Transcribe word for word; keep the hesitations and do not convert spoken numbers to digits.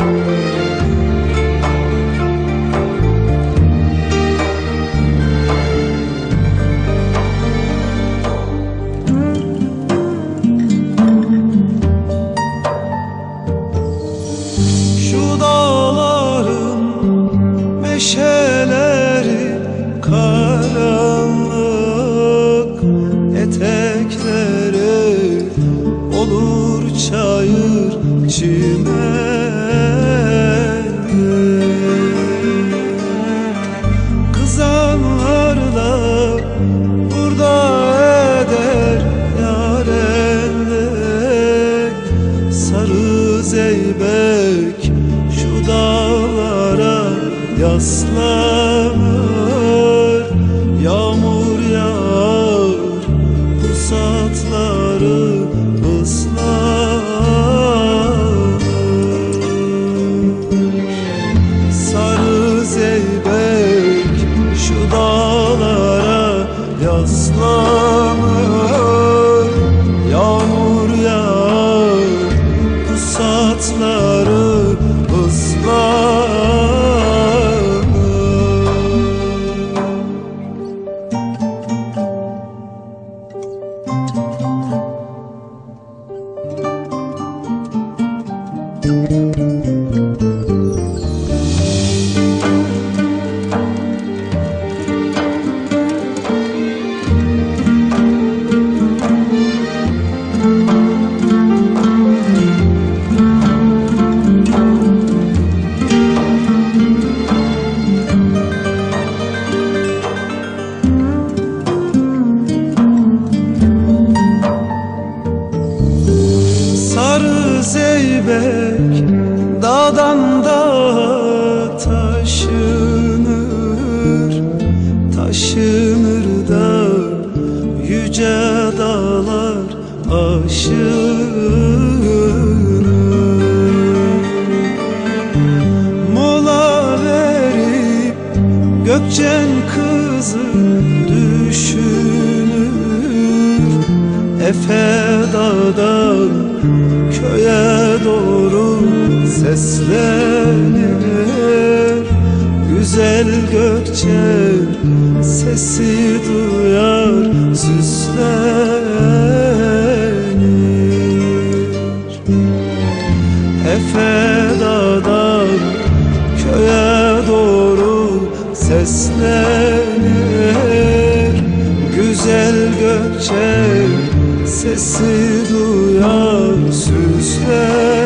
شو داغلارین مئشه‌لری قارانلیق، اتکلری اولور چاییر چیمنلیک. قیزانلار دا بورادا ائدر یارنلیک. ساری زئیبک شو داغلارا یاسلانیر، یامور یاغیر، بوساتلاری ایسلانیر. ساری زئیبک شو داغلارا یاسلانیر، یامور یاغیر، بوساتلاری ایسلانیر. ساری زئیبک دادان داغا داشینیر، داشینیر دا یوجه داغلار آشینیر. مولا وئریب گؤکجن قیزی دوشونور، افه داغدان کؤیه دوغرو سسلنیر. گؤزل گؤکچه سسی دویار، سسلنیر. افه داغدان کؤیه دوغرو سسلنیر. گؤزل گؤکچه سسی دویار، سسلنیر.